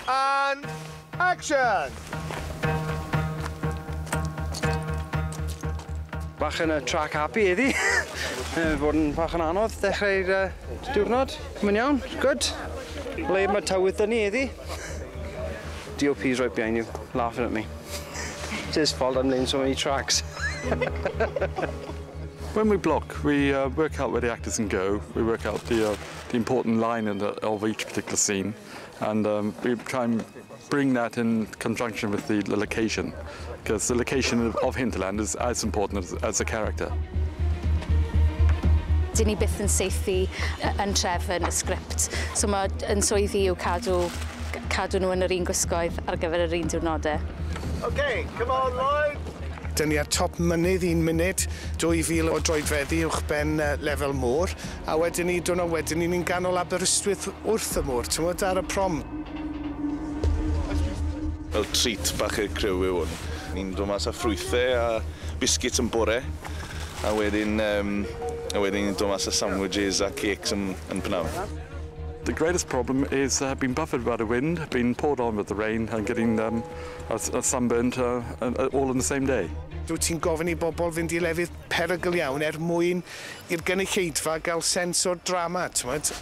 And action! Bach yn y track happy heddi. Fod yn bach yn anodd dechrau'r diwrnod. Mae'n iawn, good. Le mae tywydd dyn ni heddi. DOP's right behind you, laughing at me. It's his fault I'm laying so many tracks. When we block, we work out where the actors can go. We work out the important line of each particular scene, and we try and bring that in conjunction with the location, because the location of Hinterland is as important as the character. Dyn ni byth yn saethu yn trefn y sgript, so mae yn swyddi yw cadw nhw yn yr un gwisgoedd ar gyfer yr un diwrnodau. Okay, come on, Lloyd! Dyn ni ar top mynydd 1 munud, 2000 o droedfeddi uwchben lefel môr, a wedyn ni, diwrnod wedyn ni, ni'n ganol Aberystwyth wrth y môr, ti'n gwybod, ar y prom. Fel treat bach i'r criw yw hwn. Ni'n dod mas â ffrwythau a biscuits yn bore, a wedyn ni'n dod mas â sandwiches a cakes yn pnawn. The greatest problem is being buffeted by the wind, being poured on with the rain and getting sunburnt all in the same day. Dwi ti'n gofyn i bobl fynd i lefydd perygl iawn er mwyn i'r gynulleidfa gael sens o'r drama, t'mod?